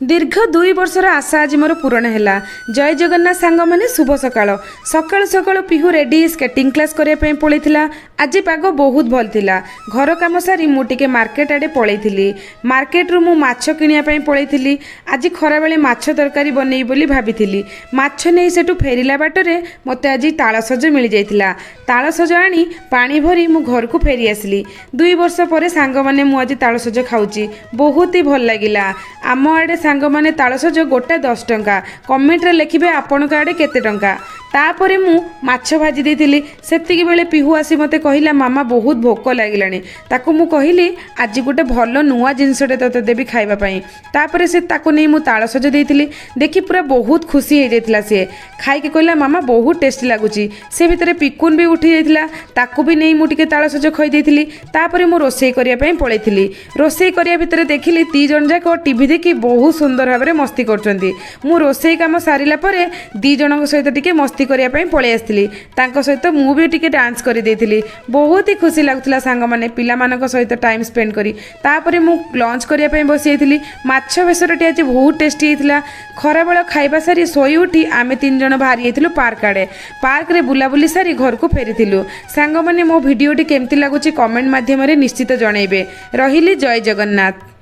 ଦୀର୍ଘ 2 ବର୍ଷର ଆଶା ଆଜି ମୋର ପୂରଣ ହେଲା। ଜୟ ଜଗନ୍ନାଥ ସାଙ୍ଗମାନେ, ଶୁଭ ସକାଳ। ସକାଳୁ ସକାଳୁ ପିହୁ ରେଡ଼ି ସ୍କେଟିଂ କ୍ଲାସ୍ କରିବା ପାଇଁ ପଳେଇଥିଲା। ଆଜି ପାଗ ବହୁତ ଭଲ ଥିଲା। ଘର କାମ ସାରି ମୁଁ ଟିକେ ମାର୍କେଟ ଆଡ଼େ ପଳେଇଥିଲି। ମାର୍କେଟରୁ ମୁଁ ମାଛ କିଣିବା ପାଇଁ ପଳେଇଥିଲି। ଆଜି ଖରାବେଳେ ମାଛ ତରକାରୀ ବନେଇବି ବୋଲି ଭାବିଥିଲି। ମାଛ ନେଇ ସେଠୁ ଫେରିଲା ବାଟରେ ମୋତେ ଆଜି ତାଳସଜ ମିଳିଯାଇଥିଲା। ତାଳସଜ ଆଣି ପାଣି ଭରି ମୁଁ ଘରକୁ ଫେରି ଆସିଲି। 2 ବର୍ଷ ପରେ ସାଙ୍ଗମାନେ, ମୁଁ ଆଜି ତାଳସଜ ଖାଉଛି। ବହୁତ ହି ଭଲ ଲାଗିଲା। ଆମ ଆଡ଼େ ସାଙ୍ଗମାନେ, ତାଳସଜ ଗୋଟା 10 ଟଙ୍କା। କମେଣ୍ଟରେ ଲେଖିବେ ଆପଣଙ୍କ ଆଡ଼େ କେତେ ଟଙ୍କା। ତାପରେ ମୁଁ ମାଛ ଭାଜି ଦେଇଥିଲି। ସେତିକି ବେଳେ ପିହୁ ଆସି ମୋତେ କହିଲା, "ମାମା, ବହୁତ ଭୋକ ଲାଗିଲାଣି।" ତାକୁ ମୁଁ କହିଲି, "ଆଜି ଗୋଟେ ଭଲ ନୂଆ ଜିନିଷଟେ ତୋତେ ଦେବି ଖାଇବା ପାଇଁ।" ତାପରେ ସେ ତାକୁ ନେଇ ମୁଁ ତାଳସଜ ଦେଇଥିଲି। ଦେଖି ପୁରା ବହୁତ ଖୁସି ହେଇଯାଇଥିଲା ସିଏ। ଖାଇକି କହିଲା, "ମାମା, ବହୁତ ଟେଷ୍ଟି ଲାଗୁଛି।" ସେ ଭିତରେ ପିକୁନ ବି ଉଠି ଯାଇଥିଲା। ତାକୁ ବି ନେଇ ମୁଁ ଟିକେ ତାଳସଜ ଖୋଇ ଦେଇଥିଲି। ତାପରେ ମୁଁ ରୋଷେଇ କରିବା ପାଇଁ ପଳେଇଥିଲି। ରୋଷେଇ କରିବା ଭିତରେ ଦେଖିଲି ଦୁଇ ଜଣ ଯାକ ଟିଭି ଦେଖି ବହୁତ ସୁନ୍ଦର ଭାବରେ ମସ୍ତି କରୁଛନ୍ତି। ମୁଁ ରୋଷେଇ କାମ ସାରିଲା ପରେ ଦୁଇ ଜଣଙ୍କ ସହିତ ଟିକେ ମସ୍ତି କରିବା ପାଇଁ ପଳେଇ ଆସିଥିଲି। ତାଙ୍କ ସହିତ ମୁଁ ବି ଟିକେ ଡାନ୍ସ କରିଦେଇଥିଲି। ବହୁତ ହି ଖୁସି ଲାଗୁଥିଲା ସାଙ୍ଗମାନେ, ପିଲାମାନଙ୍କ ସହିତ ଟାଇମ୍ ସ୍ପେଣ୍ଡ କରି। ତାପରେ ମୁଁ ଲଞ୍ଚ କରିବା ପାଇଁ ବସିଯାଇଥିଲି। ମାଛ ବେସରଟି ଆଜି ବହୁତ ଟେଷ୍ଟି ହେଇଥିଲା। ଖରାବେଳ ଖାଇବା ସାରି ଶୋଇ ଉଠି ଆମେ ତିନି ଜଣ ବାହାରି ଯାଇଥିଲୁ ପାର୍କ ଆଡ଼େ। ପାର୍କରେ ବୁଲାବୁଲି ସାରି ଘରକୁ ଫେରିଥିଲୁ। ସାଙ୍ଗମାନେ, ମୋ ଭିଡ଼ିଓଟି କେମିତି ଲାଗୁଛି କମେଣ୍ଟ ମାଧ୍ୟମରେ ନିଶ୍ଚିତ ଜଣାଇବେ। ରହିଲି, ଜୟ ଜଗନ୍ନାଥ।